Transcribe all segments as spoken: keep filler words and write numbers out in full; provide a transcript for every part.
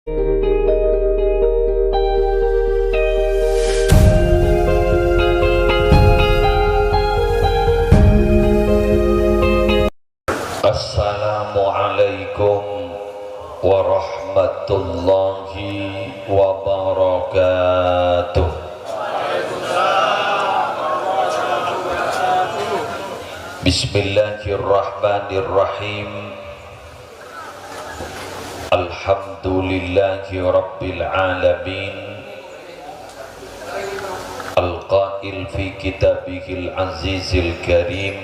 Assalamualaikum warahmatullahi wabarakatuh. Bismillahirrahmanirrahim. Alhamdulillahi rabbil alamin. Al-qail fi kitabihil azizil karim,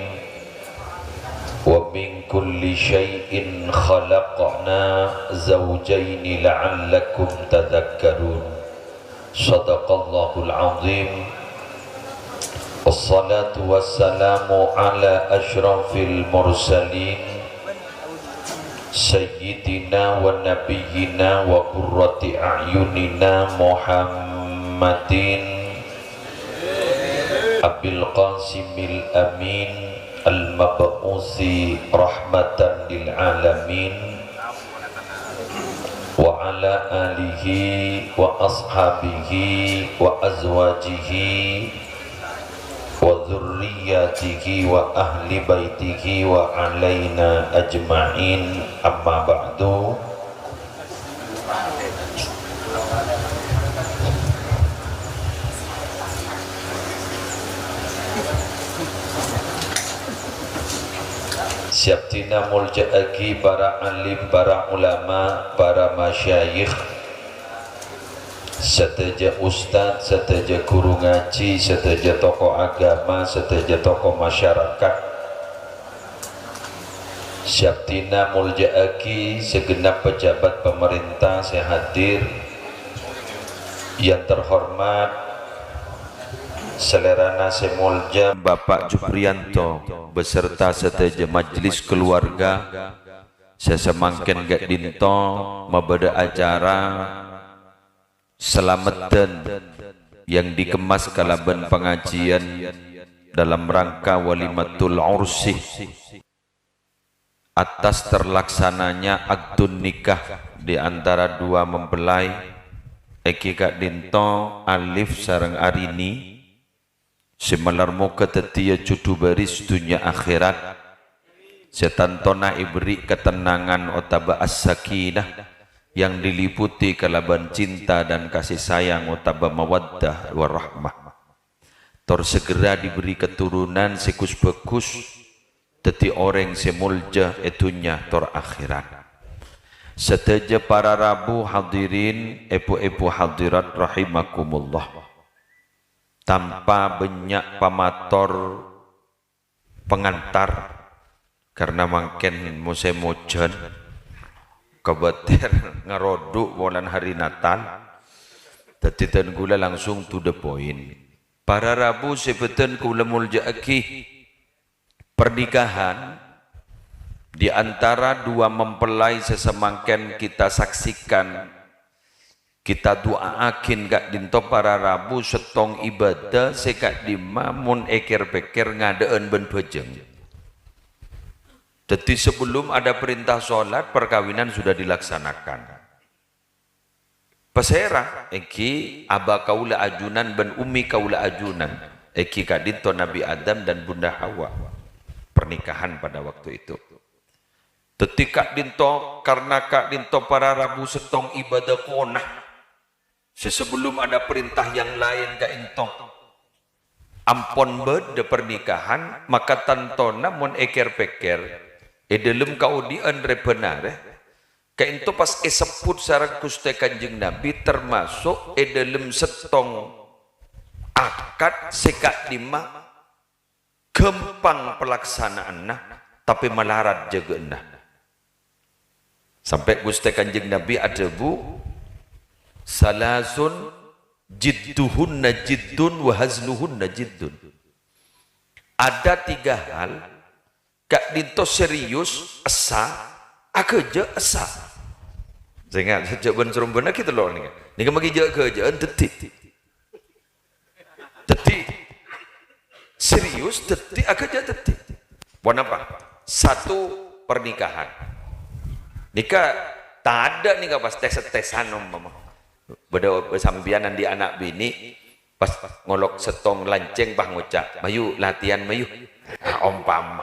"Wa min kulli syai'in khalaqna zawjaini la'allakum tadhakkarun." Sadaqallahul azim. Wassalatu wassalamu ala asyrafil mursalin, sayyidina wa nabiyyina wa qurrati a'yunina Muhammadin Abil Qasimil Amin al-mab'usi rahmatan lil alamin, wa ala alihi wa ashabihi wa azwajihi wa dzurriyyatihi wa ahli baitihi wa alaina ajma'in, amma ba'du. Sè abdhina molja'aghi para alim, para ulama, para masyayikh, sadhâjâ ustad, sadhâjâ ghuru ngajhi, sadhâjâ tokoh agama, sadhâjâ tokoh masyarakat. Sè abdhina molja'aghi sagenap pejabat pemerintah sè hadir, yang terhormat salèrana sè molja Bapak Juprianto beserta sadhâjâ majelis keluarga sè samangkèn ka'dinto mabâdâ acara salameddhân yang dikemas kalabân pangajiân dalam rangka walimatul ursi, atas terlaksananya akdun nikah di antara dua mempelai, èngghi ka'dinto Alif sareng Arini, sè malar moghâ dhâddhiyâ jhudhu bâris dhunnya akhèrat, sè tantona èberri' katennangan otabâ as-sakinah yang diliputi kalabân cinta dan kasih sayang otabâ mawaddah warahmah. Tor segera diberi keturunan sè ghus-bhâghus, dhâddhi orèng sè molja è dhunnya tor akhèrat. Sadhâjâ para rabu hadirin, èbhu-èbhu hadirat rahimakumullah. Tanpa bânnya' pamator pangantar, karna mangkèn mosèm ojhân, kabâtèr ngarodu' polana hari Natal. Dhâddhi dhân kaulâ langsung to the point. Para rabu sè bhâdhân kaulâ molja'aghi, pernikahan di antara dua mempelai sè samangkèn kita saksikan, kita du'a'aghin ka'dinto para rabu sèttong ibadah sè ka'dimma mon èkèr-pèkkèr ngadhâ'ân bân bhâjâng. Dhâddhi, sebelum ada perintah sholat, perkawinan sudah dilaksanakan. Pasèra, èngghi aba kaulâ ajunan bân ummi kaulâ ajunan, èngghi ka'dinto Nabi Adam dan Bunda Hawa. Pernikahan pada waktu itu. Dhâddhi ka'dinto, karna ka'dinto para rabu sèttong ibadah kona. Sè sebelum ada perintah yang lain ka'dinto ampon bâdâ pernikahan, maka tantona mon èkèr-pèkkèr, è dhâlem kaodi'ân rè-bân arè, ka'dinto pas èsebbhut sareng Ghustè Kanjeng Nabi, termasuk è dhâlem sèttong akad sè ka'dimma ghâmpang palaksanaanna, tapè malarat jâgâ'ânna. Sampè' Ghustè Kanjeng Nabi adhâbu, "Salasun jidduhunna jiddun wa hazluhunna jiddun." Ada tiga hal, ka'dinto serius, essa, aghâjâ', essa. Sènga', jhâ' bân-sarombânna gitu loh nèka. Nèka maghi jhâ' ghâjâ'ân dhâddhi. Dhâddhi, serius dhâddhi, aghâjâ' dhâddhi. Ponapa? Satu, pernikahan. Nèka Tadâ' nèka pas tes-tesan ompama. Bâdâ sampèyan andi' ana' binè', pas ngolok sèttong lancèng, pas ngoca', "Mayu, latihan, mayu." Nah, ompama.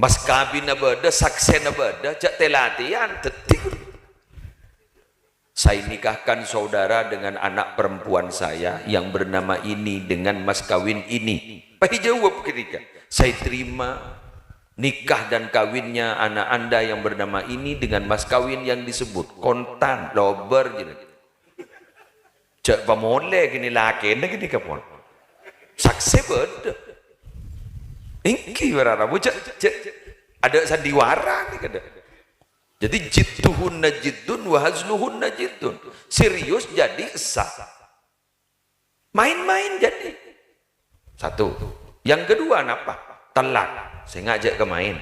Mas kawinna bâdâ, saksèna bâdâ, jhâ' tè-latèyan, dhâddhi. "Saya nikahkan saudara dengan anak perempuan saya yang bernama ini dengan mas kawin ini." Pas èjâwâb ghânèka, "Saya terima nikah dan kawinnya anak Anda yang bernama ini dengan mas kawin yang disebut." Kontan, lobâr jârèya. Jhâ' pamolè ghânèka lakèna ghânèka pon. Saksè bâdâ. Èngghi para rabu, jhâ', jhâ', adâ' sandiwara nèka dâ'. Jadi, jidduhunna jiddun wa hazluhunna jiddun. Serius jadi essa. Main-main jadi. Satu. Yang kedua, napa? Tellak. Sènga' jhâ' kamaèn.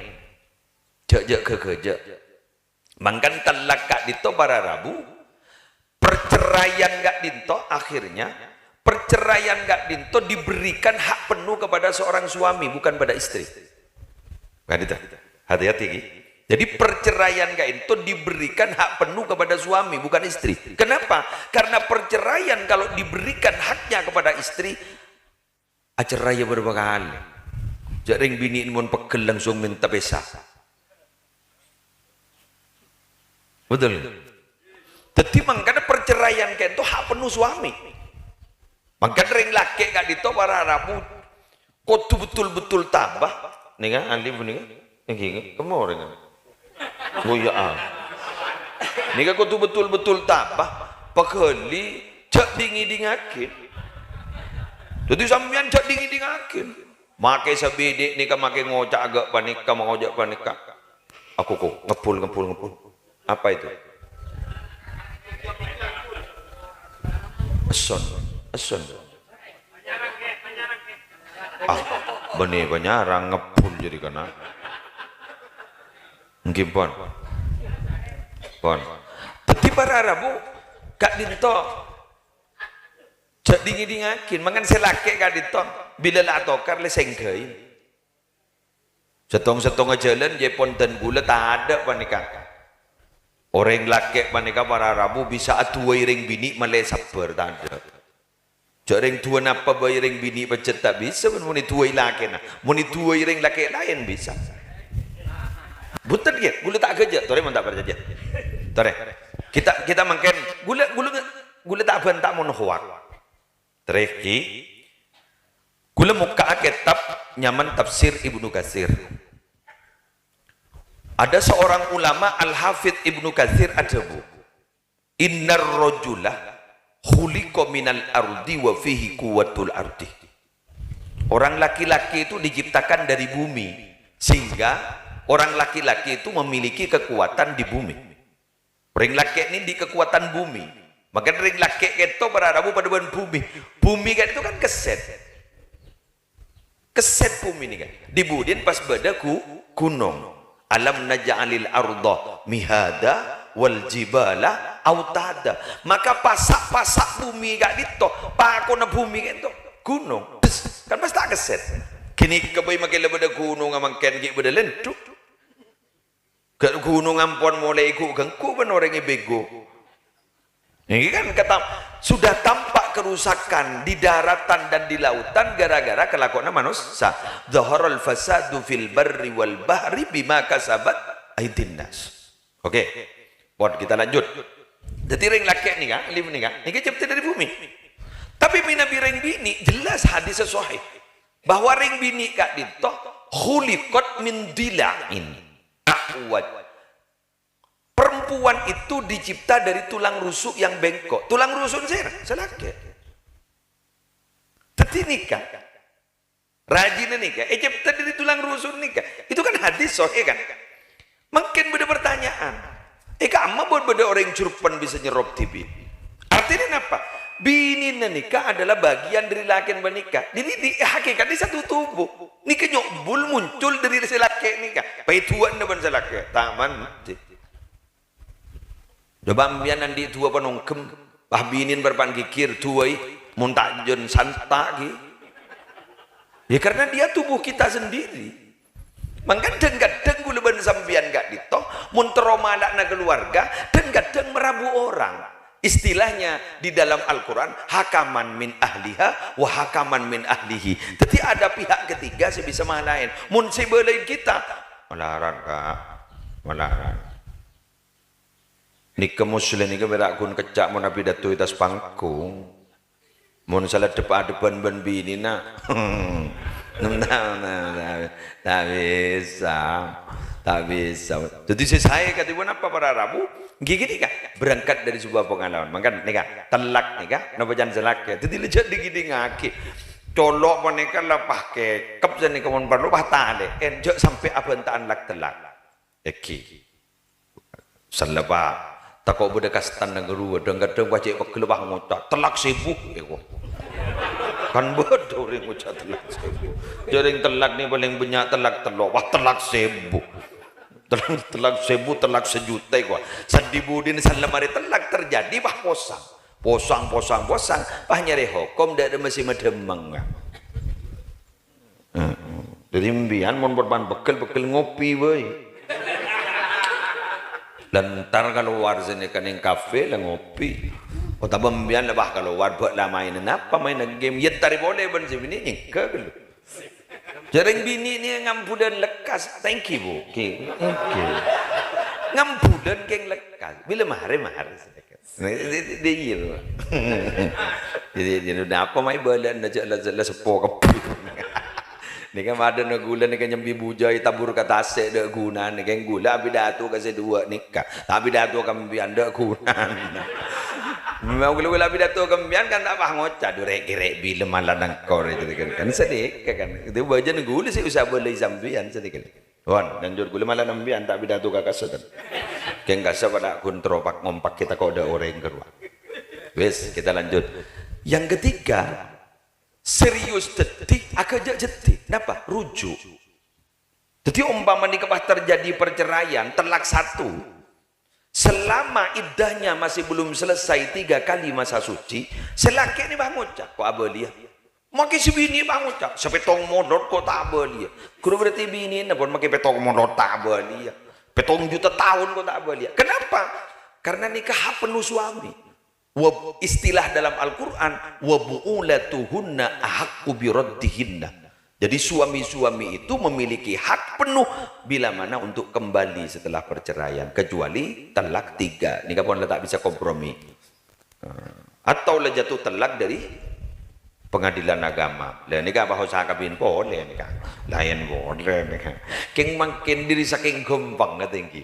Jhâ', jhâ' ghâghâjâ. Mangkana tellak ka'dinto para rabu, perceraian ka'dinto akhirnya, perceraian ka'dinto diberikan hak penuh kepada seorang suami, bukan pada istri. Ka'dinto. Hati-hati, ki. Jadi perceraian ka'dinto diberikan hak penuh kepada suami, bukan istri. Kenapa? Karena perceraian kalau diberikan haknya kepada istri, acerraiya bârâmpa kalè. Jhâ' rèng binè' mon pegghel langsung mènta pèsa. Betul. Dhâddhi mangkana perceraian ka'dinto hak penuh suami. Mangkana rèng lakè' ka'dinto para rabu kodhu betul-betul tabah. Nèka, alif nèka. Èngghi, èngghi. Kemma orèng. Oh, iyâ, ah. Nèka kodhu betul-betul tabah. Pagghâli, jhâ' ding-ngèdingngaghi. Dhâddhi sampèyan jhâ' ding-ngèdingngaghi. Makè sabidhi' nèka makè ngoca' ghâ' panèka, ngoca' panèka. Aku ko, ngebbhul, ngebbhul, ngebbhul. Apa itu? Èsson, èsson. Ah, bânnè panyarang ngebbhul jârèya kana. Èngghi, pon. Pon. Dhâddhi para rabu, ka'dinto. Jhâ' ding-ngèdingngaghi, mangkana sè lakè' ka'dinto, bilâ la atokar lè sèngghâi. Sèttong-sèttongnga jhâlân, jhâ' pon dân ghulâ tadâ' panèka. Orèng lakè' panèka para rabu bisa adu'âi rèng binè' malè sabbhâr, tadâ'. Jhâ' rèng duwâ napa bhâi rèng binè' pajhât ta' bisa, mon èdu'âi lakèna. Mon èdu'âi rèng lakè' laèn bisa. Bhunten, ghi, ghulâ ta' ghâjâ, torè mon ta' parcajâ. Torè. Kita, kita mangkèn, ghulâ, ghulâ, ghulâ ta' bânta mon hoak. Torè, ghi. Ghulâ mokka'a kètab nyamana Tafsir Ibnu Katsir. Ada seorang ulama, Al-Hafidz Ibnu Katsir, adhâbu, "Innar rajula khuliqa minal ardi wa fihi quwwatul ardi." Orang laki-laki itu diciptakan dari bumi, sehingga orang laki-laki itu memiliki kekuatan di bumi. Rèng lakè' nèka andi' kakowadhân bhumè. Mangkana rèng lakè' ka'dinto para rabu padâ bân bhumè. Bhumè ka'dinto kan kèsèt. Kèsèt bhumè nèka. Dhi budina pas bâdâ gu-, ghunong. "Alam naj'alil arda mihada wal jibala autada." Maka pasa'-pasa' bhumè ka'dinto, pakonna bhumè ka'dinto ghunong. Des, kan pas ta' kèsèt. Ghânèka bhâi makè la bâdâ ghunong mangkèn ghi' bâdâ lèndhu. Ghâ-, ghunong ampon molaè ghu-ghângghu bân orèng è bego. Ini kan ketam-, sudah tampak kerusakan di daratan dan di lautan gara-gara kelakuannya manusia. Zaharal fasadu fil barri wal bahri bima kasabat aidin nas. Oke. Pon, kita lanjut. Dhâddhi rèng lakè' nèka, alif nèka, nèka cipta dari bumi. Tapi mènabi rèng binè', jelas hadis sahih. Bahwa rèng binè' ka'dinto khuliqat min dila'in a'waj. Perempuan itu dicipta dari tulang rusuk yang bengkok. Tulang rusuk sèra, sè lakè'. Dhâddhi nèka, rajina nèka, ècipta dari tulang rusuk nèka. Itu kan hadis sahih kan? Mangkèn bâdâ pertanyaan. È ka'emma bân bâdâ orèng jurpan bisa nyerrop dhibi'? Artinya napa? Binèna nèka adalah bagian dari lakèna panèka. Jadi di hakikatnya satu tubuh. Nèka nyo'bul muncul dari sè lakè' nèka. Pèduwâ'na bân sè lakè'. Ta' mantè. Coba sampèyan andi' duwâ panongkem. Pas binèna bârâmpan ghighir, duwâi. Mon ta' jân santa' ghi. Ya karena dia tubuh kita sendiri. Mangkana kadhâng-kadhâng ghulâ bân Sampèyan ka'dinto, mon terro mala'ana keluarga, dan kadang merabu orang. Istilahnya di dalam Al-Quran, hakaman min ahliha wa hakaman min ahlihi. Jadi ada pihak ketiga sè bisa malaèn. Mon sè bâlâi kita, malaran, Kak. Malaran. Nèka Muslim nèka pèra' ghun kecca' mon apidato è attas panggung. Mon sala dep-adebbhân bân binèna, ta' bisa, ta' bisa. Dhâddhi sè saè kadhi ponapa para rabu? Ènggi ghânèka, berangkat dari sebuah pengalaman. Mangkana nèka, tellak nèka, napa can tellak ya? Dhâddhi la jhâ' dhing-èdhingngaghi. Colo' panèka la pas kèkep sanèka mon parlo pas talè'èn, jhâ' sampè' abhânta'an lak-tellak. Ènggi. Sella, Pa'. Tako' bâdâ kastana ghâruwa, dhâng-kadhâng pas cè' pegghel pas ngoca', "Tellak sèbu," èko. Kan bâdâ orèng ngoca' tellak sèbu. Jhâ' rèng tellak nè palèng bânnya' tellak tello', wah, tellak sèbu. Tellak, tellak sèbu, tellak sajuta èko. Saddhi budina sella marè tellak terjadi, wah, posang. Posang, posang, posang. Pas nyarè hokom, dâ' remma sè madhemmeng. Heeh. Dhâddhi, empèyan mon bân pegghel-pegghel ngopi bhâi. La entar kalowar sanèka neng kafe la ngopi. Otabâ empèyan la pas kalowar bâ' la maèn napa, maèn game. Yâ entarè polè bân sè binè' nyèngghâ ghâllu. Jhâ' rèng binè' nè ngambulân lekkas. Thank you, Bu. Oke. Oke. Ngambulân kèng lekkas. Bilâ marè, marè sanèka. Nah, di, di, di, iya, Pak. Jadi, jadi, napa maè bâlâna jhâ' la, la seppo kabbhi. Nèka madâna ghulâ nèka nyambi bujâ ètabur ka tasè' dâ' ghunana. Nèka ghulâ apidato ka sè duwâ' nèka. Ta' apidato ka empèyan dâ' ghunana. Memang ghulâ, ghulâ apidato ka empèyan kan ta' pas ngoca', "Dhu, rè'-kèrè' bilâ mala nangkor," jadi kan. Kan sanèka kan. Itu bâjâna ghulâ sè usaha bâlâi sampèyan sanèka. Wan, lanjut, ghulâ mala sampèyan ta' apidato ka kasèdhân. Kèng kasè' padâ ghun terro pak-ngompak kita kok dâ' orèng ghâruwa. Wis, kita lanjut. Yang ketiga, serius dhâddhi, aghâjâ' dhâddhi. Napa? Rujuk. Dhâddhi, ompama nèka pas terjadi perceraian, tellak satu, selama iddahnya masih belum selesai tiga kali masa suci, sè lakè' nè pas ngoca', "Kok abâliyâ?" Makè sè binè' pas ngoca', "Sè pèttong molot kok ta' abâliyâ." Ghuru berarti binèna pon makè pèttong molot ta' abâliyâ. Pèttong juta taon kok ta' abâliyâ. Kenapa? Karena nèka hak penuh suami. Wa, istilah dalam Al-Quran, "Wa bu'ulatuhunna ahaqqu biraddihinna." Jadi suami-suami itu memiliki hak penuh bila mana untuk kembali setelah perceraian, kecuali tellak tiga. Nèka pon la ta' bisa kompromi. Atau la jatuh tellak dari pengadilan agama. Lah, nèka pas osa kabin polè nèka. Laèn polè nèka. Kèng mangkèn dhâri sakèng ghâmpang katènggi.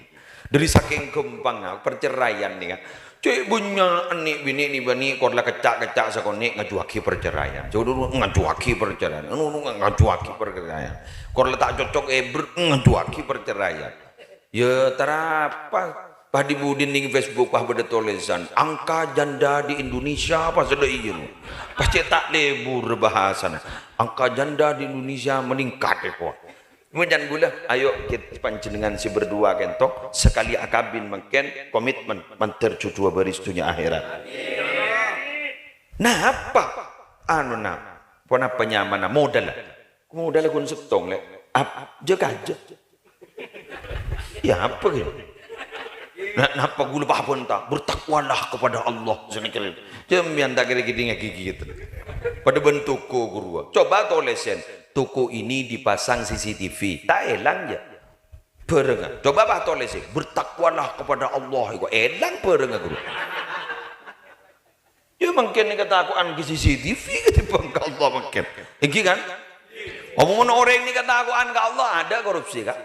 Dhâri sakèng ghâmpang perceraian nèka. Cè' bânnya'an nè' binè' nè' bânnè kor la kecca'-kecca' sakonè' ngajuwâghi perceraian. Cè' dulu ngajuwâghi perceraian. Anu, anu ngajuwâghi perceraian. Kor la ta' cocok èbher ngajuwâghi perceraian. Yâ, tarapa? Pas di budina neng Facebook, pas bâdâ tolèsan, "Angka janda di Indonesia," pas ada iya. Pas cè' ta' lebur bahasana. "Angka janda di Indonesia meningkat," èko. Coma can ghulâ, ayo kit-, panjhennengngan sè berdua kènto, sakali akabin mangkèn, komitmen, mandhâr jhudhuwâ bâris dhunnya akhèrat. Napa? Anu, na-, ponapa nyamana? Modal. Modal ghun sèttong, Lè'. Ap-, jâ-kajâ. Ya, apa gitu? Na-, napa ghulâ pas abhânta? Bertakwalah kepada Allah. Sini kira. Jaminan tak kira gini ngagigit. Padâ bân toko ghâruwa. Coba tolèsèn, "Toko ini dipasang C C T V." Ta' èlang, ya? Bhârângnga. Coba pas tolèsè, "Bertakwalah kepada Allah." Èko èlang bhârângnga, ghuru. Ya, mangkèn nèka katako'an ka C C T V katèmbhâng ka Allah mangkèn. Ènggi kan? Apa mon orèng nèka katako'an ka Allah, adâ' korupsi, Ka'?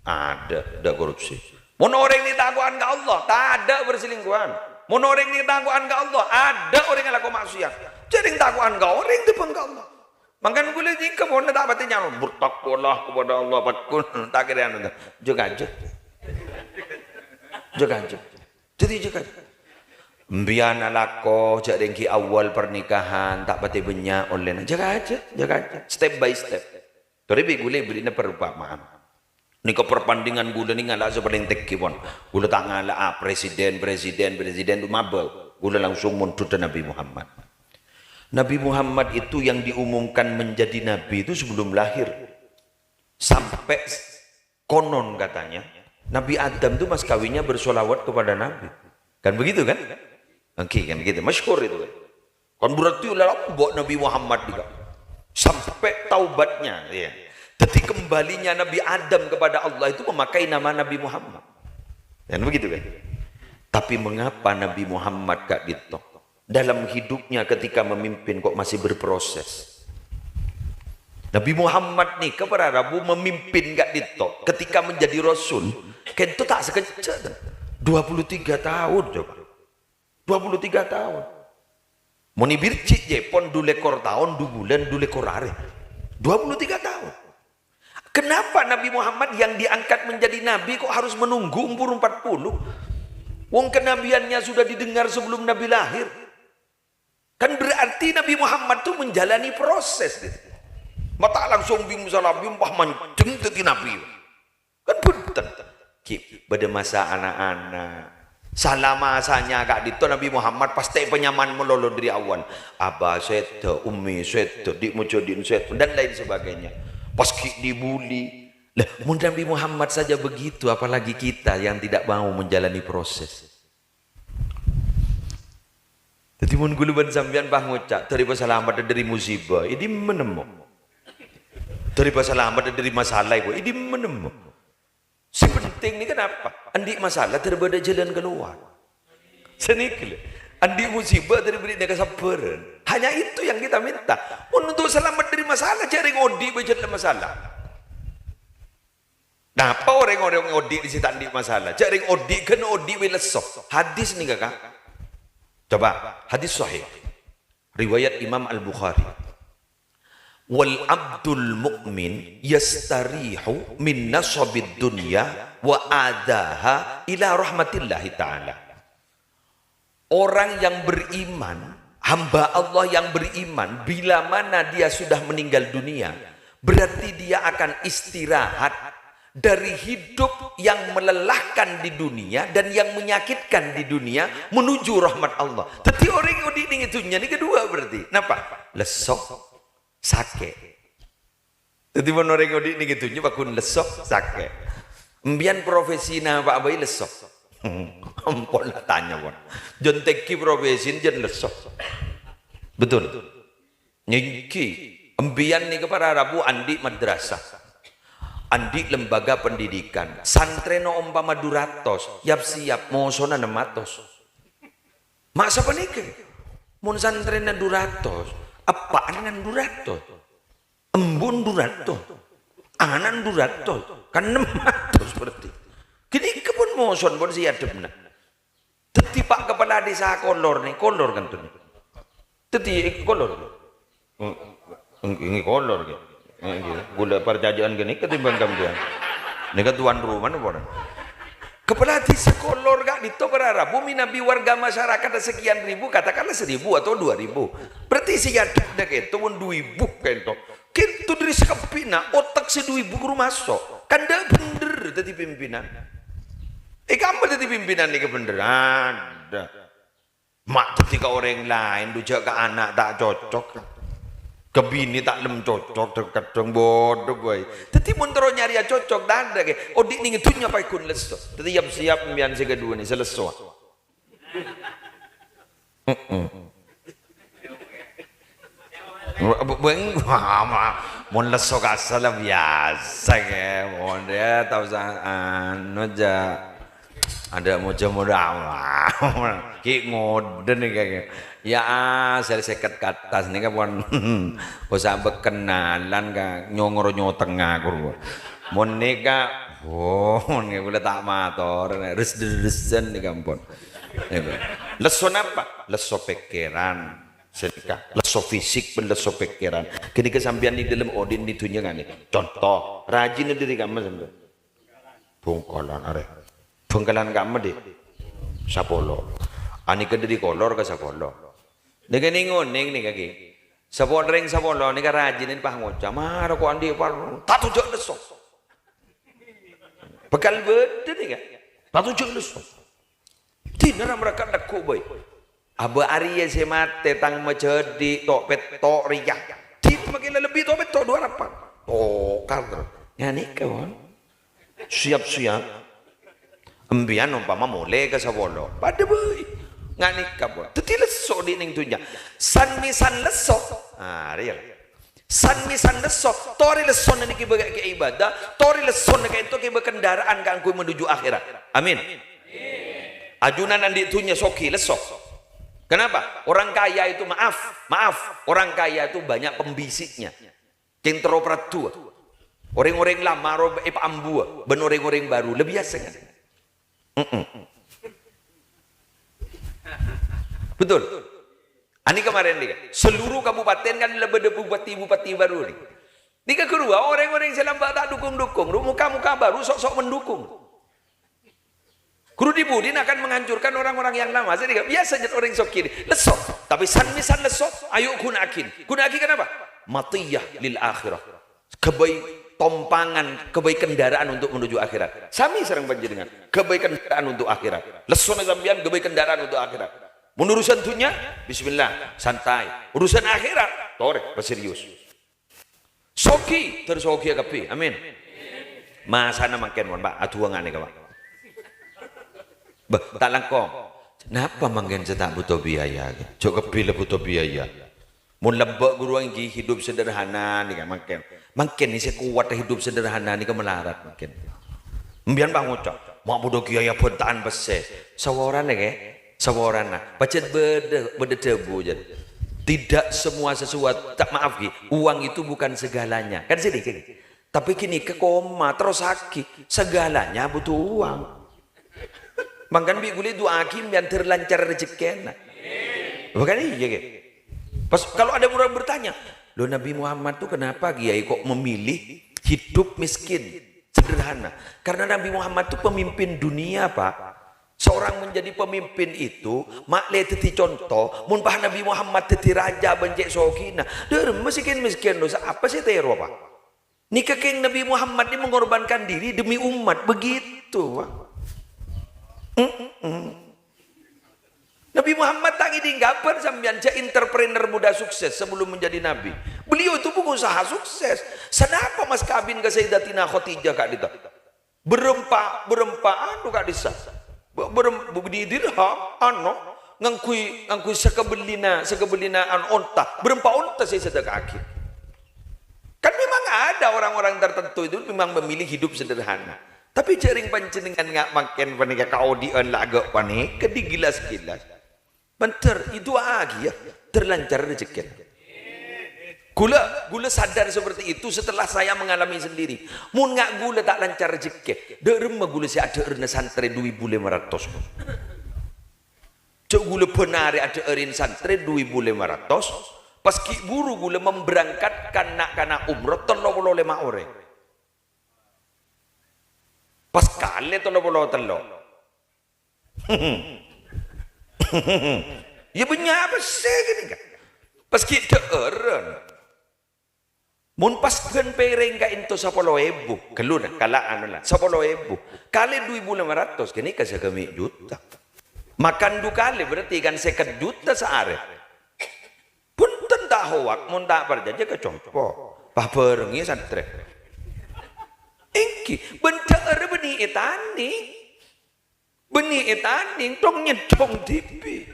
Adâ', adâ' korupsi. Mon orèng nèka katako'an ka Allah, tadâ' perselingkuhan. Mon orèng nèka katako'an ka Allah, adâ' orèng alako maksiat. Jhâ' rèng tako'an ka orèng tèmbhâng ka Allah. Mangkana ghulâ jhingka pon ta' patè nyalon, "Bertakwalah kepada Allah," pagghun, ta' kèra anu, jâ-kajâ. Jâ-kajâ. Dhâddhi jâ-kajâ. Empèyan alako, jhâ' rèng ghi' awwal pernikahan, ta' patè bânnya' ollèna. Jâ-kajâ, jâ-kajâ. Step by step. Torè bi' ghulâ bherri'na perumpamaan. Nèka perbandingan ghulâ nèka ngala' sè palèng tèngghi, pon. Ghulâ ta' ngala'a presiden, presiden, presiden itu mabâ. Ghulâ langsung mondhut ka Nabi Muhammad. Nabi Muhammad itu yang diumumkan menjadi nabi itu sebelum lahir. Sampai s-, Konon katanya, Nabi Adam tuh mas kawinnya bersolawat kepada Nabi. Kan begitu kan? Oke, kan gitu. Masyhur itu kan. Kan berarti lambâ' Nabi Muhammad juga. Sampai taubatnya, ya. Jadi kembalinya Nabi Adam kepada Allah itu memakai nama Nabi Muhammad. Kan begitu kan? Tapi mengapa Nabi Muhammad ka'dinto? Dalam hidupnya ketika memimpin kok masih berproses. Nabi Muhammad nèka para rabu memimpin ka'dinto ketika menjadi rasul. Ka'dinto ta' sakejjhâ', ta'. Dua puluh tiga tahun coba. Dua puluh tiga tahun. Mon èbirji' jâ pon du lèkor taon, du bulân, du lèkor arè. Dua puluh tiga tahun. Kenapa Nabi Muhammad yang diangkat menjadi nabi kok harus menunggu umur empat puluh? Wong kenabiannya sudah didengar sebelum Nabi lahir. Kan berarti Nabi Muhammad tuh menjalani proses gitu. Mata langsung bim salam bim wah mancem dadi nabi. Kan bhunten. Ki, bâdâ masa ana'-ana'. Sala masanya ka'dinto Nabi Muhammad pastè èpanyaman malolo dâri awwal. Aba sèdhâ, ummi sèdhâ, di' mojâ di' sèdhâ, dan lain sebagainya. Pas ki' dibuli. Lah, mon Nabi Muhammad saja begitu, apalagi kita yang tidak mau menjalani proses. Dhâddhi, mon kaulâ bân sampèyan pas ngoca', "Dâri pasalamet dâri musibâ," è dimma nemmo? "Dâri pasalamet dâri masalah," è dimma nemmo? Sè penting nèka napa? Andi' masalah, ter bâdâ jhâlân kalowar. Sanèka lho. Andi' musibâ, ter bherri'na kasabbhârân. Hanya itu yang kita minta. Mon untuk selamat dari masalah, jhâ' rèng odi' bhâi jhât la masalah. Napa orèng-orèng odi' sè ta' andi' masalah? Jhâ' rèng odi' ghân odi' bhâi lesso. Hadis nèka, Ka'. Coba, hadis sahih. Riwayat Imam Al-Bukhari. "Wal abdul mu'min yastarihu min nasabid dunya wa adaha ila rahmatillahi ta'ala." Orang yang beriman, hamba Allah yang beriman, bila mana dia sudah meninggal dunia, berarti dia akan istirahat dari hidup yang melelahkan di dunia dan yang menyakitkan di dunia menuju rahmat Allah. Dhâddhi orèng odi' nèng è dhunnya nèka dua berarti. Napa? Lesso, sakè'. Dhâddhi mon orèng odi' nèng è dhunnya pagghun lesso, sakè'. Empèyan profesi napa bhâi lesso? Ampon la tanya, pon. Jhân tèngghi profesi jhân lesso. Betul. Nèngghi, empèyan nèka para rabu andi' madrasah. Andi' lembaga pendidikan. Santrèna ompama du ratos, yap-siyap mosona nem atos. Ma' sapanèka? Mon santrèna du ratos, eppa'na ngan du ratos. Embun du ratos. Ana'na du ratos. Kan nem atos berarti. Ghânèka pon moson pon sè èadhebbhâ. Dhâddhi, Pa', kapala dhisa kolor nè, kolor kan tu nè. Dhâddhi, eh, kolor. Eng-, eng-, enggi kolor, ghi. Enggi, ghulâ parcajâ'ân ghânèka timbang sampèyan. Nèka tuan rumana pon. Kapala dhisa kolor ka'dinto para rabu mènabi warga masyarakat sekian ribu, katakanlah seribu atau dua ribu. Berarti sè èadhebbhâ ka'dinto pon du èbu ka'dinto. Ka'dinto dâri sakabbhina, otak sè du èbu ghuru maso'. Kan ta' bhender dhâddhi pimpinan. È kamma dhâddhi pimpinan nèka bhender? Adâ. Ma' dhâddhi ka orèng laèn, du jhâ' ka ana' ta' cocok. Ka binè ta' lem cocok, dhâng-kadhâng bodho bhâi. Dhâddhi mon terro nyarèya cocok, ta' adâ kè. Odi' nèng è dhunnya pagghun lesso. Dhâddhi yap-siyap empèyan sè kaduwâ nè, sè lesso. Heeh. Beng, mon lesso kasar la biyasa kè, mon ya tao sa anu ja. Adâ' moja-moja, ki ngodâ nèka. Ya, ah, sè sèket ka attas nèka pon osa bâ' kennalan ka nyongor nyotengnga kuru. Mon nèka, oh, mon nèka kaulâ ta' mator, res-, res-, ressen nèka ampon. Nèka. Lesso napa? Lesso pèkkèran. Sanèka, lesso fisik bân lesso pèkkèran. Ghânèka sampèyan è dâlem odi' nèng è dhunnya nganè. Conto, rajina dâri kamma sampèyan. Bhungkalan arè. Bhungkalan kamma, Dik? Sapolo. Anèka dâri kolor ka sapolo. Nèka nèng-onèng nèka, Ki. Sapolo rèng sapolo nèka rajina pas ngoca', "Mara ko' andi' par-, ta' tojjhâ' lesso." Bhâkal bâdâ nèka. Ta' tojjhâ' lesso. Dinah ra marakat neggu' bhâi. Abâ' arèya sè matè tang majhâdhi' to'-petto' rèya. Dinah makè la lebbi to'-petto' du arapan. Tokar terros. Nganèka, pon. Siap-siap. Embiyan ompama molè ka sapolo. Padâ bhâi. Nganèka pon. Dhâddhi lesso dhi' neng dhunnya. San-mèsan lesso. Ah, rèya. San-mèsan lesso. Torè lessona nèkè bâ-, kè ibadah. Torè lessona ka'ènto kè bâ kendaraan kaangghuy menuju akhirat. Amin. Ajunan andi' dhunnya soghi lesso. Kenapa? Orang kaya itu, maaf, maaf, orang kaya itu banyak pembisiknya. Kèng terro paraddhuwâ. Orèng-orèng lama ro èpaambuwâ bân orèng-orèng baru. Lebih asik, kan? Mm-mm. Betul. Ani kemarin nih, seluruh kabupaten kan lebih ada bupati-bupati baru nih. Nèka ghâruwa orèng-orèng sè lambâ' ta' dukung-dukung, ro muka-muka baru sok-sok mendukung. Ghuru dhi-budhina akan menghancurkan orang-orang yang lama. Jadi, nggak biasa jadi orang soghi. Lesso. Tapi san-mèsan lesso, ayo ghuna'aghi. Ghuna'aghi kenapa? Matiyah lil akhirah. Ghâbây tompangan, ghâbây kendaraan untuk menuju akhirat. Sami sareng panjhennengngan, ghâbây kendaraan untuk akhirat. Lessona sampèyan ghâbây kendaraan untuk akhirat. Mon urusan dhunnya, bismillah, santai. Urusan akhirat, torè, paserius. Soghi, terros soghi kabbhi. Amin. Masana mangkèn, mon, Pak, aduwângan nèka, Pak. Bâh, ta' langkong. Napa mangkèn sè ta' buto biaya? Jhâ' kabbhi la buto biaya. Mon lambâ' ghuru ènggi hidup sederhana nèka mangkèn. Mangkèn nè sè kowat hidup sederhana nèka malarat mangkèn. Embiyan, Pak, ngoca', "Ma' buto kiyaè abhânta'an pèssè." Saworana, kè? Saworana. Pajhât bâdâ, bâdâ dhâbu, jhât. Tidak semua sesuatu, ta-, maaf, ghi, uang itu bukan segalanya. Kan sèdhâ, ghi? Tapè ghânèka koma, terrosaghi, segalanya butuh uang. Mangkana bi' ghulâ du'aaghi mbiyan dhâr lancar rejekkèna. Bukan iyâ, ghi? Pas kalau ada orang bertanya, "Loh, Nabi Muhammad tuh kenapa, Kiai, kok memilih hidup miskin, sederhana?" Karena Nabi Muhammad tuh pemimpin dunia, Pak. Seorang menjadi pemimpin itu, ma' lè dhâddhi conto, mon pas Nabi Muhammad dhâddhi rajâ bân cè' soghina, dhâremma sè kèng-mèskèn, lo, sa-, apa sè tèro, Pak? Nèka kèng Nabi Muhammad ini mengorbankan diri demi umat, begitu, Pak. Mm-mm. Nabi Muhammad ta' ngèdhing kabhâr sampèyan jhâ' entrepreneur muda sukses sebelum menjadi nabi. Beliau itu pengusaha sukses. Sanapa mas kawin ka Sayyidatina Khadijah ka'dinto? Bârâmpa, bârâmpa anu ka'dissa'. Bâ-, bârâm-, bâbâdhi dirham, anu, ngangghuy, ngangghuy sakabellina, sakabellina anu onta. Bârâmpa onta sè èsadhâka'aghi. Kan memang ada orang-orang tertentu itu memang memilih hidup sederhana. Tapè jhâ' rèng panjhennengngan nga' mangkèn panèka kaodi'ân la aghâ' panèka digilas-gilas. Bhender, èdu'aaghi, yâ, dhâr lancar rejekkèna. Ghulâ, ghulâ sadar seperti itu setelah saya mengalami sendiri. Mon nga' ghulâ ta' lancar rejekkè, dhâremma ghulâ sè adhâ'ârâna santrè du èbu lèma ratos? Jhâ' ghulâ bân arè adhâ'ârin santrè du èbu lèma ratos, pas ghi' buru ghulâ memberangkatkan na'-kana' umroh tello polo lèma orèng. Pas kalè tello polo tello'. Yâ, bânnya' apa sè ghânèka? Pas ghi' dhâ'ârân. Mon pas ghân pèrèng ka'dinto sapolo èbu, ghâllu, nah, kala anu la, sapolo èbu. Kalè du èbu lèma ratos, ghânèka sagâmè' juta. Makan du kalè berarti kan sèket juta saarè. Bhunten ta' hoak, mon ta' parcajâ ka compo'. Pabhârengngè santrè. Èngghi, bân dhâ'ârra bânnè ètanèng. Bânnè ètanèng, tong-nyèntong dhibi'.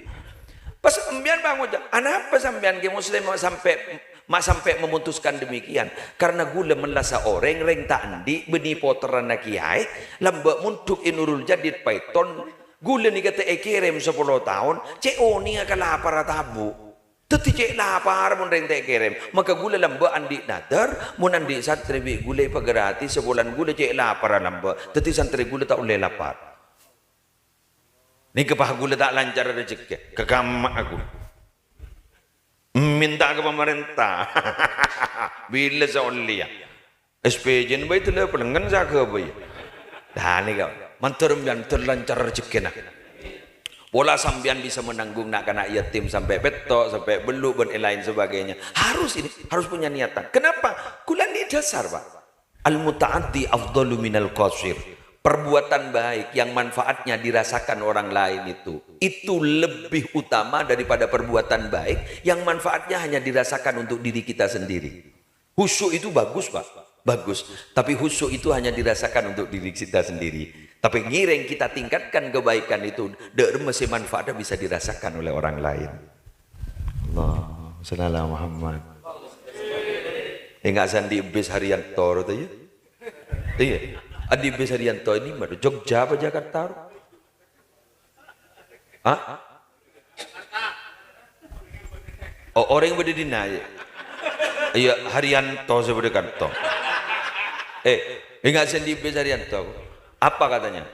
Pas sampèyan pangoca', "Anapa sampèyan, Kè Muslim, ma' sampè', ma' sampè' memutuskan demikian?" "Karena ghulâ mellassa orèng, rèng ta' andi' bânnè pottrana kèyaè, lambâ' mondhuk è Nurul Jadid Paiton, ghulâ nèka ta' èkèrèm sapolo taon, cè' onèngnga kalaparra tabu'." Dhâddhi cè' lapar mon rèng ta' èkèrèm. Maka ghulâ lambâ' andi' nadhâr, mon andi' santrè bi' ghulâ èpagratis sabulân ghulâ cè' laparra lambâ'. Dhâddhi santrè ghulâ ta' ollè lapar. Nèka pas ghulâ ta' lancar rejekkè. Kakamma'a ghulâ. Mènta ka pamarènta. Bilâ sè ollèya. S P J-na bhâi dâlâ pelengngen saghâbây. Nah, nèka, mandhâr sampèyan terlancar rejekkèna. Pola sampèyan bisa menanggung na'-kana' yatim sampè' pètto', sampè' bellu', bân lain sebagainya. Harus ini, harus punya niatan. Kenapa? Ghulâ andi' dhâsar, Pak. Al-muta'addi afdalu minal qasir. Perbuatan baik yang manfaatnya dirasakan orang lain itu, itu lebih utama daripada perbuatan baik yang manfaatnya hanya dirasakan untuk diri kita sendiri. Khusyuk itu bagus, Pak. Bagus. Tapi khusyuk itu hanya dirasakan untuk diri kita sendiri. Tapi ngèrèng kita tingkatkan kebaikan itu, dâ' remma sè manfaatnya bisa dirasakan oleh orang lain. Allahumma shalli ala Muhammad. Enga' sè andi' bis Haryanto ro ta iyâ? Iyâ. Andi' bis Haryanto ini mara Jogja apa Jakarta ro? Hah? Oh, orèng bâdâ dinna', iyâ. Iyâ, Haryanto sè bâdâ kantong. Eh, enga' sè andi' bis Haryanto. Apa katanya?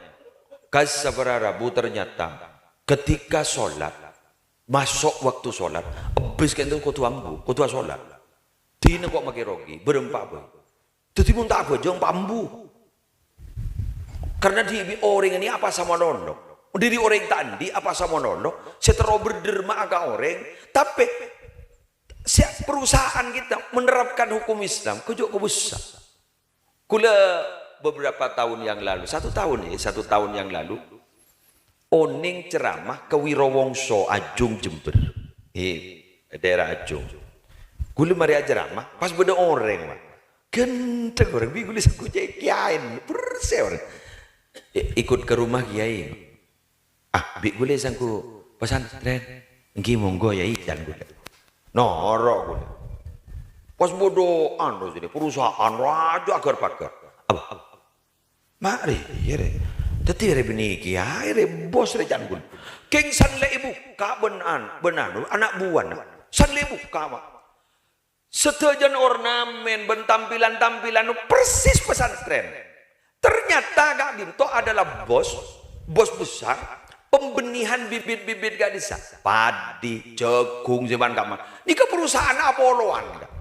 Kassa para rabu ternyata ketika sholat, maso' waktu sholat, ebbis kento kodhu ambu, kodhu asolat. Dinah ko' makè rogi, bârâmpa bhâi. Dhâddhi mon ta' abhâjâng, pa ambu. Karna dhibi' orèng ini apa samalolo. Dhiri orèng ta' andi' apa samalolo, sè terro berderma ka orèng, tapè sè perusahaan kita menerapkan hukum Islam, kojhu' kobâsa. Kaulâ beberapa tahun yang lalu, satu tahun ya, satu tahun yang lalu, onèng ceramah ka Wirowongso Ajung Jember. Eh, daerah Ajung. Kaulâ marè acaramah, pas bâdâ orèng, Pak. Ghântheng orèng, bi' kaulâ sengko' cè' kèyaèna, persè orèng. I-, ikut ke rumah kiai. Ah, bi' kaulâ sengko' pesantren. Èngghi monggo, Yai, can kaulâ. Noro' kaulâ. Pas bâdâ anu sini, perusahaan rajâ aghâr-paghâr. Apa? Ma' rè, iyâ rè. Dhâddhi rè bânnè kiai rè, bos rè can kaulâ. Kèng san lè èbukka' bân an-, bân anu, ana' buwâna. San lè èbukka', Pak. Sadhâjâna ornamen bân tampilan-tampilan persis pesantren. Ternyata ka'dinto adalah bos, bos besar, pembenihan bibit-bibit ka'dissa'. Padi, jhâghung, sè bân kamma. Nèka perusahaan apolowan, Kak.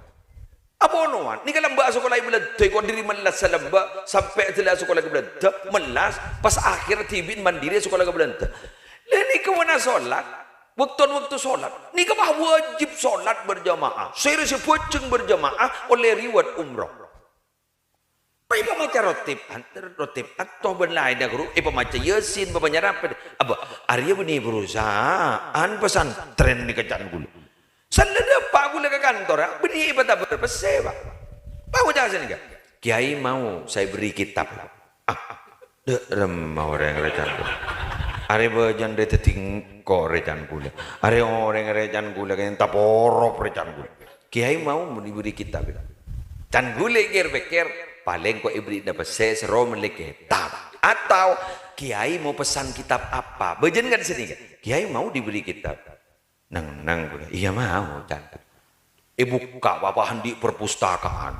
Apolowan. Nèka lambâ' asakola è Bâlândhâ, ko' dhiri mellas salambâ', sampè' dâlâ asakola ka Bâlândhâ, mellas, pas akhir dhibi' mandiri asakola ka Bâlândhâ. Lha nèka mon asolat, Bâkto-bâkto solat, nèka pas wajib solat berjamaah. Sèrè sè bhâjâng berjamaah ollè reward umroh. Pas èpamaca rotib, antar rotib, atto bân laènna ghuru, èpamaca Yasin, èpamaca rapet. Apa, arèya bânnè perusahaan pesantren nèka can kaulâ. Sallana pa' kaulâ ka kantor, bânnè èpatabâr pèssè, Pak. Pas ngoca' sè nèka, "Kiai mau saya beri kitab." Ah, dâ' remma orèng rè can kaulâ. Arè bâjâna rè dhâddhi engko' rè can kaulâ. Arè orèng rè can kaulâ kèng taporop rè can kaulâ. Kiai mau diberi kitab. Can kaulâ kèr-pèkkèr, palèng ko' èbherri'na pèssè soro mellè kitab. Atau kiai mau pesan kitab apa? Bâjâna kan sè nèka. Kiai mau diberi kitab. Neng-neng kaulâ, "Iyâ mau, can." Èbukka' bâbâ andi' perpustakaan.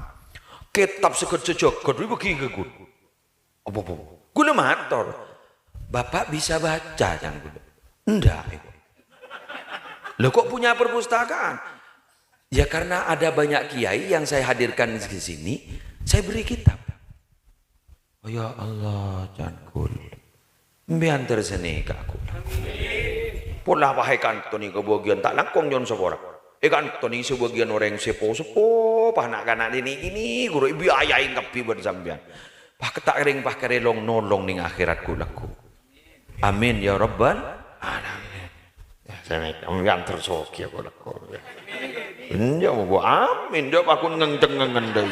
Kètab sè ghâ-, sè jhâghât èbâghi ka kaulâ. Apa, apa? Kaulâ mator, "Bapak bisa baca, can kaulâ?" "Endak, Ibu." "Loh, kok punya perpustakaan?" "Ya, karena ada banyak kiai yang saya hadirkan di sini, saya beri kitab." "Oh, ya Allah, can kaulâ. Mbi antar sè nèka kaulâ." Pola pas èkantonè ka bâgiyân ta' langkong nyo'on sapora. Èkantonè sè bâgiyân orèng seppo-seppo, pas na'-kana' dinè' kènè', ghuru èbiayaè kabbhi bân sampèyan. Pas kèta' rèng pas karè long-nolong neng akhèrat ghu-lagghu. Amin ya rabbal alamin. Ya, sè nèka, mbi antar soghi ghu-lagghu. Enjâ', Bu, amin. Jâ' pakon ngèncèng ngèndâi.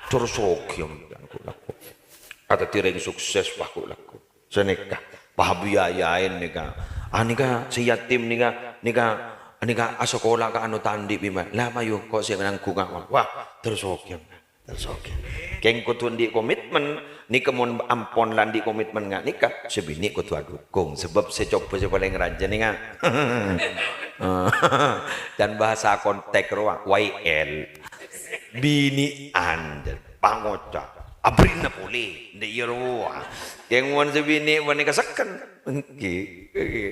Tur soghi, mbi antar ghu-lagghu. Atadhi rèng sukses, Pak, ghu-lagghu. Sè nèka, pas biayaèn nèka. Ah, nèka, sè yatim nèka, nèka, nèka asakola ka anu ta' andi' bimma. Lah, mayu, ko' sè nanggung, Pak. Wah, tur soghi. Terus, oke. Kèng kodhu andi' komitmen, nèka mon ampon la andi' komitmen nga' nèka, sè binè' kodhu adhukung, sabâb sè cobâ sè palèng rajâ nèka. Can bahasa kontèk rowa, Y L. Binè'an, pangoca', abherri'na polè, ndâ' iyâ rowa. Kèng mon sè binè' panèka sekken. Èngghi, èngghi.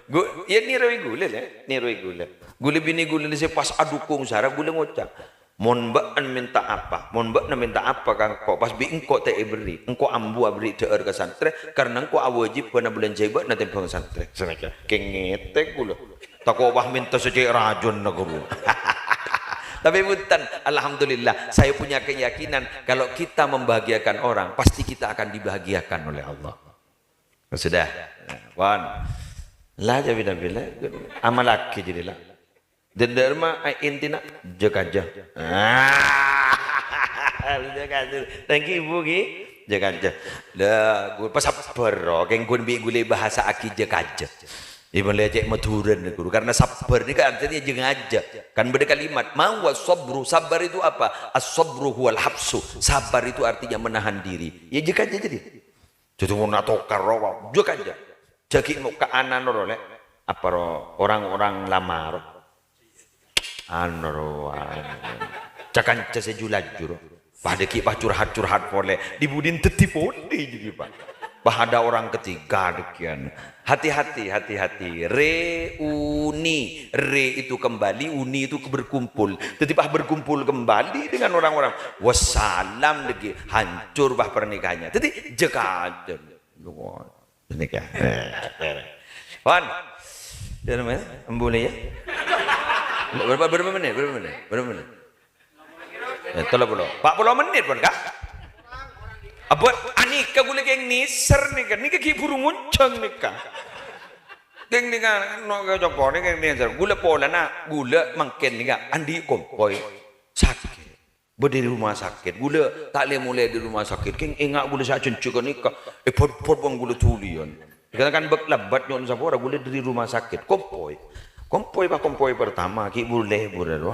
Gu-, iyâ nèroè ghulâ, lè, nèroè ghulâ. Ghulâ binè' ghulâ sè pas adhukung sara ghulâ ngoca'. Mon bâ'na mènta apa? Mon bâ'na mènta apa ka engko', pas bi' engko' ta' èberri'? Engko' ambu aberri' dhâ'âr ka santrè, karna engko' awâjibhâna abhâlânjhâi bâ'na tèmbhâng santrè. Sanèka, kèng ngètèk ghulâ. Tako' pas mènta sè cè' rajâna ghuru. Tapi bhunten, alhamdulillah, saya punya keyakinan kalau kita membahagiakan orang, pasti kita akan dibahagiakan oleh Allah. Sudah. Pon. La, jâ' bilâ-bilâ. Amallaghi jârèya, la. Dendar ma, eh, intina, jâ-kajâ. Ah. Alus jâ kajâ. Thank you, Ibu, ghi. Jâ kajâ. Lah, ghun pas sabbhâr, ro. Kèng ghun bi' ghulâ bahasa'aghi jâ kajâ. Ibu lè cè' Madhurâna, Guru. Karena sabbhâr nèka artinya jâ ngajâ. Kan bâdâ kalimat, "Ma huwa sabru?" Sabar itu apa? "As-sabru huwal habsu." Sabar itu artinya menahan diri. Ya, jâ kajâ jadi. Jadi, mon atokar, ro, jâ kajâ. Jâ ghi' mokka' ana, ro, lè. Apa, ro, orang-orang lamar. Anu, ro, anu. Ca-kanca sè ju-laju, ro. Padâ ghi' pas curhat-curhat polè. Di budina dhâddhi polè jârèya, Pak. Pas ada orang ketiga, demikian. Hati-hati, hati-hati. Reuni. Re itu kembali, uni itu berkumpul. Dhâddhi pas berkumpul kembali dengan orang-orang. Wassalam lagi. Hancur pas pernikahannya. Dhâddhi, jâ kajâ. Nèka. Pon. Dia namanya? Embune ya? Berapa, berapa menit? Berapa menit? Berapa menit? Eh, tello puluh. Empat puluh menit pon, Kak? Abot, anèka ghulâ kèng nèser nèka. Nèka ghi' buru ngonjhâng nèka. Kèng nèka, no, ka copo nèka kèng nèser. Ghulâ polana, ghulâ mangkèn nèka. Andi' kompoy. Sakè'. Bâdâ è rumah sakit. Ghulâ ta' lè-molè dâri rumah sakit. Kèng enga' ghulâ sè ajhânjhi ghânèka. Èpot-pot bân ghulâ dhuliyân. Kadhâng-kadhâng bâk-lebbât nyo'on sapora ghulâ dâri rumah sakit. Kompoy. Kompoy, pas kompoy pertama, ghi' buru lebur, ro.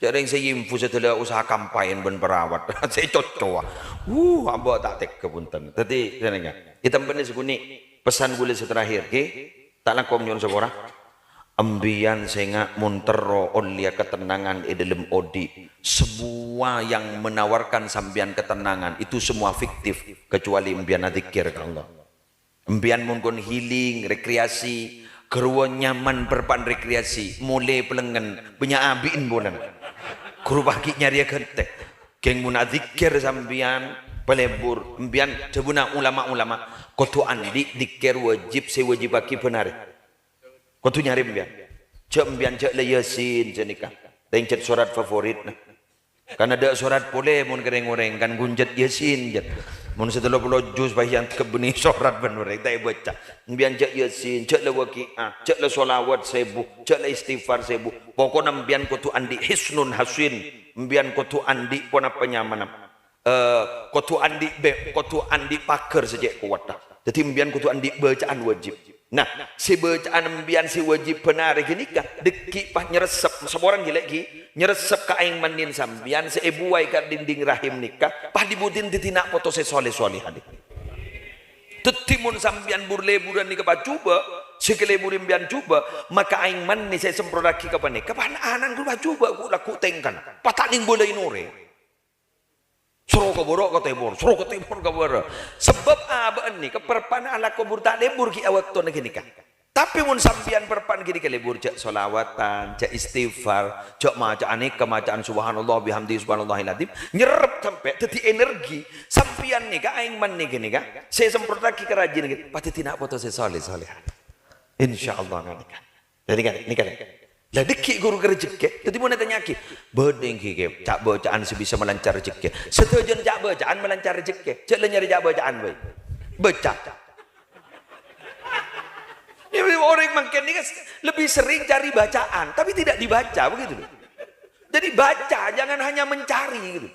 Jâ' rèng sè èinfus sadhâjâ usaha kampaèn bân perawat. Sè cocoa. Wuh, abâ' ta' tegghâ, bhunten. Dhâddhi, sanèka. Ètembhâna sakonè'. Pesan ghulâ sè terakhir, ghi. Ta' langkong nyo'on sapora. Embiyan sènga' mon terro ollèya ketenangan è dhâlem odi'. Semua yang menawarkan sampèyan ketenangan, itu semua fiktif, kecuali embiyan adzikir ka Allah. Embiyan mon kon healing, rekreasi, ghâruwa nyaman perpa'an rekreasi, molè pelengngen, bânnya' abi'en polana. Ghuru paghi' nyarèya ghântè. Kèng mon adzikir sampèyan, palebur, embiyan dhâbuna ulama-ulama, kodhu andi' dzikir wajib sè wajibbhâghi bân arè. Kodhu nyarè embiyan. Jâ' embiyan jâ' la Yasin, jâ' nèka. Tènjhât sorat favoritna. Kan adâ' sorat polè mon ka rèng-orèng, kan ghun jât Yasin, jât. Mon sè tello polo juz, pas èyang ghâbâni sorat bân orèng, ta' èbâca. Embiyan jâ' Yasin, jâ' la Waqi'ah, jâ' la sholawat sèbu, jâ' la istighfar sèbu. Pokokna embiyan kodhu andi' hisnun hasin. Embiyan kodhu andi' ponapa nyamana. Eh, kodhu andi' bè-, kodhu andi' paghâr sè cè' kowadhdhâ. Dhâddhi, embiyan kodhu andi' bâcaan wajib. Nah, sè bâcaan embiyan sè wajib bân arè ghânèka, dhâggi' pas nyeressep, saporana ghi' lè' ghi', nyeressep ka aèng mannèna sampèyan sè èbuwâi ka dinding rahim nèka, pas dhi-budina dhâddhi na' poto sè solè-solèha. Dhâddhi, mon sampèyan bur-lèburân nèka pas jhubâ', sè kalèburè embiyan jhubâ', maka aèng mannè sè èsemprotaghi ka panèka, pas na'-ana'na ghun pas jhubâ', ghu-, lagghu' tèngkana, pas ta' nèng bâlâi orèng. Soro ka bârâ' ka tèmor, soro ka tèmor ka bârâ'. Sabâb abâ'na nèka perpa'na alako bur ta' lèbur ghi' a bâktona ghânèka. Tapè mon sampèyan perpa'na ghânèka lèbur, jâ' sholawatan, jâ' istighfar, jâ' maca'a nèka, maca'an subhanallah bihamdi subhanallahil adzim, nyerrep sampè' dhâddhi energi. Sampèyan nèka aèng mannè ghânèka, sè èsemprotaghi ka rajina ghânèka, pas dhâddhi na' poto sè solè-solèha. Insyaallah ghânèka. Dhâddhi kan, nèka, nèka. Lah, dhâggi' ghuru ka rajhekkè. Dhâddhi, mon ètanya'aghi, "Bâdâ ènggi, Kè, ca'-bâca'an sè bisa malancar rajhekkè?" Sadhâjâna ca'-bâca'an malancar rajhekkè. Jâ' la nyarè ca'-bâca'an bhâi. Baca. Ya, orèng mangkèn nèka lebih sering cari bacaan, tapi tidak dibaca, begitu loh. Jadi baca, jangan hanya mencari gitu.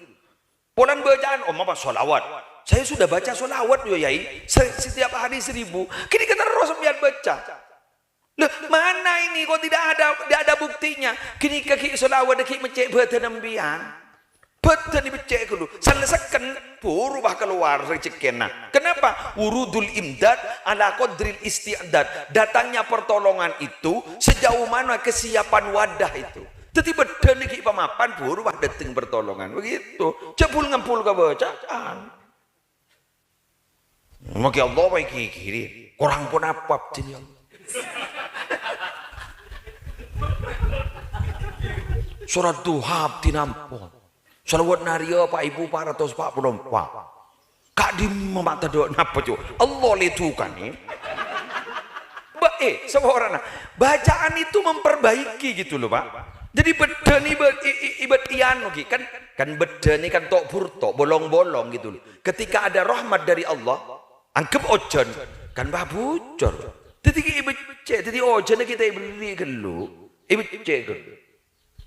Polana bâca'an, oh, mapa sholawat. Saya sudah baca sholawat, yo, Yai. Se-, setiap hari seribu. Ghânèka terros sampèyan baca. Loh, mana ini kok tidak ada, tidak ada buktinya? Ghânèka ghi' sholawat ghi' meccè' bhâdhânna sampèyan. Bhâdhân èbeccè' ghâllu. Sallèssèkèn, buru pas kalowar rajhekkèna. Kenapa? Wurudul imdad ala qadril isti'dad. Datangnya pertolongan itu sejauh mana kesiapan wadah itu. Dhâddhi, bhâdhân ghi' pamapan, buru pas dâteng pertolongan. Begitu. Jhâ' bul-ngambul ka bâcaan. Mangkè Allah wae ghi-ghiri. Korang ponapa abdhina, ya Allah? Sorat Duha abdhina ampon. Shalawat Nariyah pa' èbu pa' ratos pa' polo empa'. Ka'dimma ma' tadhâ' napa, Cuk? Allah lè dhukane. Ba-, eh, saporana. Bacaan itu memperbaiki gitu loh, Pak. Jadi bhâdhân ibâ-, i-, i-, ibâ-, iyan, oke, kan, kan bhâdhân kan tok-burto, bolong-bolong gitu loh. Ketika ada rahmat dari Allah, anggep ojhân, kan bâ bocor. Dhâddhi ghi' èbeccè', dhâddhi ojhânna kita èberri' ghâllu, èbeccè' ghâllu.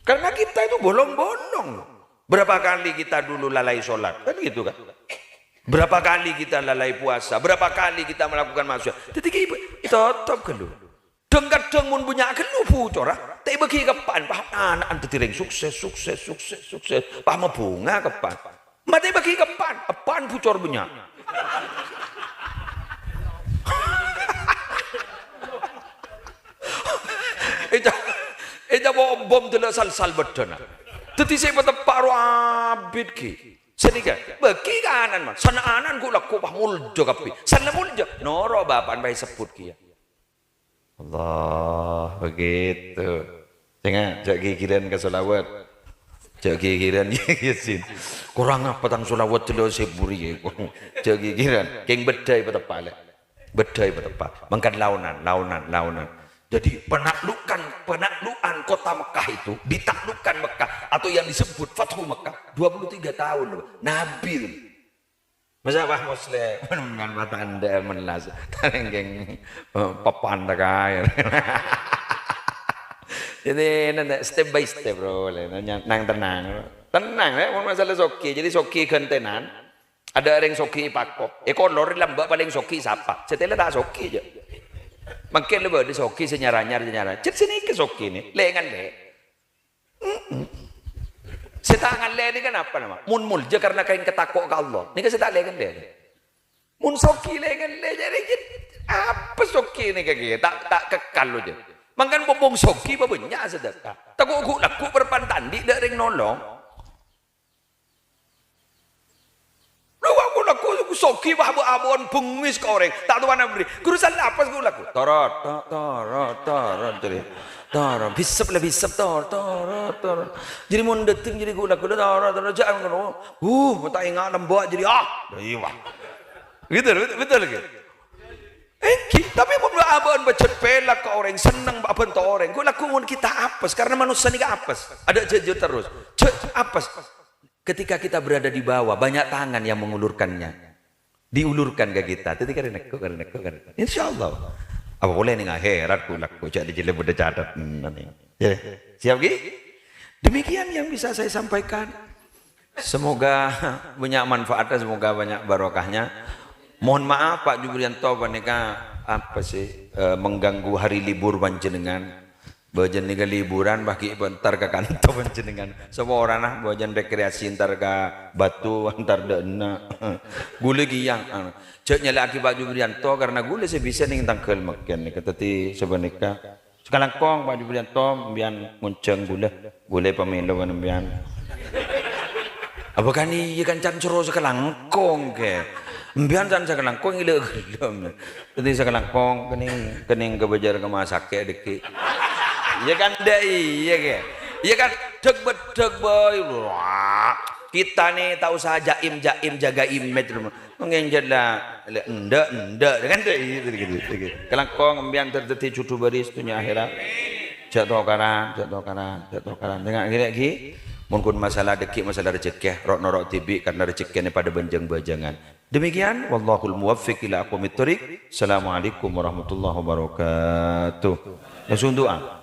Karena kita itu bolong-bolong. Berapa kali kita dulu lalai sholat? Kan gitu kan? Berapa kali kita lalai puasa? Berapa kali kita melakukan maksiat? Jadi kita totop kan dulu. Kadhâng-kadhâng mon bânnya' ghâllu bucor, ah. Ta' èbâghi ka eppa'na, pas ana'na dhâddhi rèng sukses, sukses, sukses, sukses. Pas mabhunga ka eppa'na. Ma' ta' èbâghi ka eppa'na, eppa'na bucor bânnya'. Èca-, ècapa' bom dâlâ sal-sal bâddhâna. Dhâddhi sè pateppa' rowa abit ghi. Sanèka, bâghi ka ana'na, man. Sana'na ghu-lagghu pas molja kabbhi. Sanna molja, noro' bapa'na pas èsebbhut kèya. Allah, begitu. Sènga', jhâ' ghighirân ka sholawat. Jhâ' ghighirân, Yasin. Korang apa tang sholawat jhellu sè buri, ya. Jhâ' ghighirân. Kèng bâddhâi pateppa', lè'. Bâddhâi pateppa'. Mangkana laonan, laonan, laonan. Jadi, penaklukan, penaklukan kota Mekah itu, ditaklukkan Mekah, atau yang disebut Fathu Mekah, dua puluh tiga tahun, loh. Nabi itu. Masa Wah Musleh, mennang patandhâ mellas. Tarèngkèng, eh, papan ta' kaè. Jadi, nanti step by step, Bro. Nang, nang tenang. Tenang, ya, mon masalah soghi. Jadi, soghi ghântènan. Adâ' orèng soghi èpako. Èkolor lambâ' palèng soghi sapa? Satèya la ta' soghi, jâ. Mangkèn la bâdâ soghi sè nyar-anyar, sè nyar-anyar. Jhât sanèka soghi nè, lè-ngallè. Mm-mm. Sè ta' ngallè nèka napa nama? Mon molja karena kèng katako' ka Allah. Nèka sè ta' lè-ngallè. Mon soghi lè-ngallè, jârèya apa soghi nèka kèya? Ta', ta' kekal, jâ. Mangkana bâbâng soghi bâbânnya' sadhâka. Tako' ghu-lagghu parpan ta' andi' dâ' rèng nolong. Lha, ghu-lagghu soghi, wah, abâ'-abâ'ân bengngis ka orèng. Ta' towana bâri. Ghuru sala apes ghu-lagghu. Torot, to-, torot, torot, jârèya. Torot, bisep la bisep, tor-, torot, torot. Jârèya mon dâteng jârèya ghu-lagghu, torot, torot, jhâ' ngono. Uh, ta' enga' lambâ' jârèya. Ah, lha iyâ, wah. Betul, betul, betul, gitu. Èngghi, tapè mon abâ'ân pajhât pèlak ka orèng, senneng abhânto orèng, ghu-lagghu mon kita apes, karena manossa nèka apes. Adâ' jhâ'-jhâ' terros. Jhâ' apes. Ketika kita berada di bawah, banyak tangan yang mengulurkannya. Diulurkan ke kita. Dhâddhi karè nekko, karè nekko, karè nekko. Insyaallah. Apa polè nèng akhèrat, ghu-lagghu, jhâ' dicèlè bâdâ catet. Hmm, nanti. Ya, siap, Ki? Demikian yang bisa saya sampaikan. Semoga banyak manfaatnya, semoga banyak barokahnya. Mohon maaf, Pak Jubrianto, panèka apa sih, eh, mengganggu hari libur panjhennengan. Bâjâ nèka liburan, bâgi entar ka kanto panjhennengan. Sapa orana, bâjâ rekreasi entar ka Batu, entar dâ' enna'. Ghulâ kèya, anu. Jhâ' nyala'aghi Pak Jubrianto, karena ghulâ sè bisa nèng tangghâl mangkèn nèka. Dhâddhi, sapanèka. Sakalangkong, Pak Jubrianto, sampèyan ngonjhâng ghulâ. Ghulâ pamèlo bân sampèyan. Apa kan iyâ kan can soro sakalangkong, kè. Sampèyan can sakalangkong, ghilâ ghellem. Dhâddhi sakalangkong, kennèng, kennèng ka bâjâr ka rumah sakit dhâggi'. Iyâ kan, dâ' iyâ, kè. Iyâ kan, dhâk-beddhâk bhâi. Wah, kita nih tak usah jaim-jaim jaga image. Mangkèn jhât la, la, endâ', endâ', kan, gitu, gitu, gitu. Kalangkong sampèyan ter-, dhâddhi judhu bâris dhunnya akhèrat. Jhâ' tokaran, jhâ' tokaran, jhâ' tokaran. Sènga' ghilâ, ghi. Mon ghun masalah dhâggi', masalah rejhekkè, ro'-noro' dhibi', karena rejhekkèna padâ bân jâng-bâjângan. Demikian, wallahul muwaffiq ila aqwamit thoriq. Assalamualaikum warahmatullahi wabarakatuh. Langsung du'a.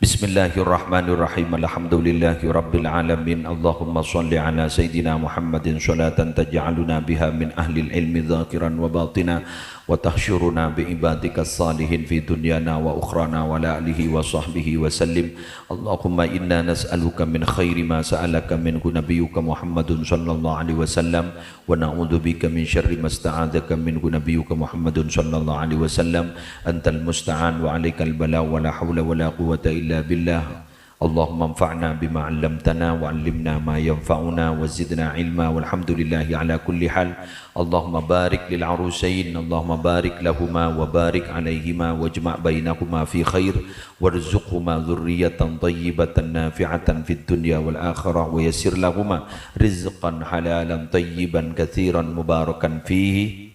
بسم الله الرحمن الرحيم. الحمد لله رب العالمين. اللهم صل على سيدنا محمد صلاة تجعلنا بها من أهل العلم ظاهرا وباطنا، وتحشرنا بعبادك الصالحين في دنيانا وأخرانا، وعلى آله وصحبه وسلم. اللهم إنا نسألك من خير ما سألك منه نبيك محمد صلى الله عليه وسلم، ونعوذ بك من شر ما استعاذك منه نبيك محمد صلى الله عليه وسلم. أنت المستعان وعليك البلاغ، ولا حول ولا قوة إلا بالله. اللهم انفعنا بما علمتنا وعلمنا ما ينفعنا وزدنا علما، والحمد لله على كل حال. اللهم بارك للعروسين، اللهم بارك لهما وبارك عليهما واجمع بينهما في خير، وارزقهما ذرية طيبة نافعة في الدنيا والآخرة، ويسر لهما رزقا حلالا طيبا كثيرا مباركا فيه،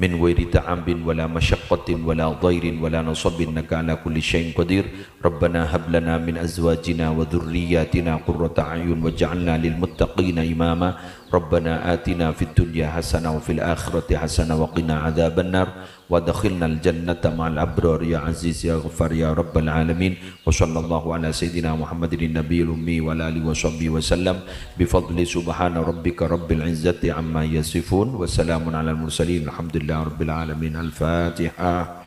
من غير تعب ولا مشقة ولا ضير ولا نصب، إنك على كل شيء قدير. ربنا هب لنا من أزواجنا وذرياتنا قرة أعين واجعلنا للمتقين إماما. Rabbana atina fid dunya hasanah wa fil akhirati hasanah wa qina adzabannar. Wa adkhilnal jannata ma'al abrar ya Aziz ya Ghaffar ya Rabbal Alamin. Wa sallallahu ala sayyidina Muhammadin nabiyil ummi wa ala alihi wa sahbihi wa sallam. Bi fadli subhana rabbika rabbil izzati amma yasifun. Wa salamun alal mursalin. Alhamdulillahi rabbil alamin. Al-Fatihah.